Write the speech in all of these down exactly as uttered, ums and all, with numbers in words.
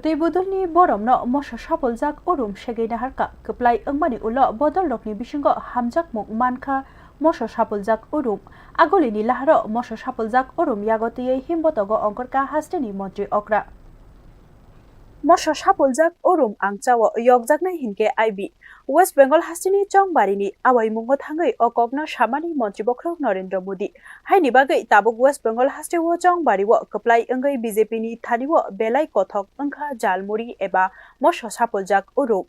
Twi budulni boromno moso sapuljak urum segwi naharkha. Kwplai wngmani ulo bodolrokni bisingo hamjakmung mankha moso sapuljak urum. Agulini laharo moso sapuljak urum yago twiwi himbotogo ongkhorkha hasteni montri okra. Moso sapuljak urum ang chao yokjaknai hinkhe I B. West Bengal hasteni Chongbarini awaimungo thangwi o kokno samani montri bokhorok Narendra Modi. Haini bagwi tabuk West Bengal hasteo Chongbario kwplai wngwi B J P ni thanio belai kothok wngkha jalmuri eba moso sapuljak urum.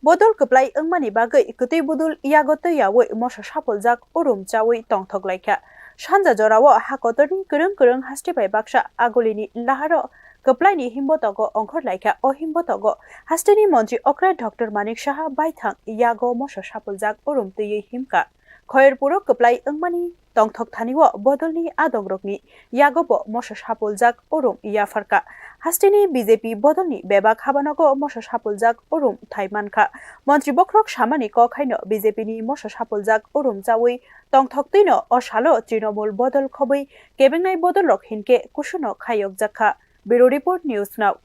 Bodol kwplai wngmani bagwi kwtwi budul yago twiyawi moso sapuljak urum chawi tongthok laikha. Sanja jorao ha kotorni kwrwng kwrwng haste bai baksa agulini laharo kwplaini himbotogo ongkhor laikha. O himbotogo hasteni montri okra Doctor Manik Saha baithang yago moso sapuljak urum twiwi himkha. Khoyerpuro kwplai wngmani tongthok thanio bodolni adongrokni yagobo moso sapuljak urum yapharkha. Hasteni B J P bodolni bebak habanogo moso sapuljak urum thai mankha. Montri bokhorok samani kok haino B J P ni moso sapuljak urum chawi tongthok twino o salo Trinamool bodol khobwi kebengnai bodolrok hinkhe kusuno khayokjakha. Bureau Report, News Now.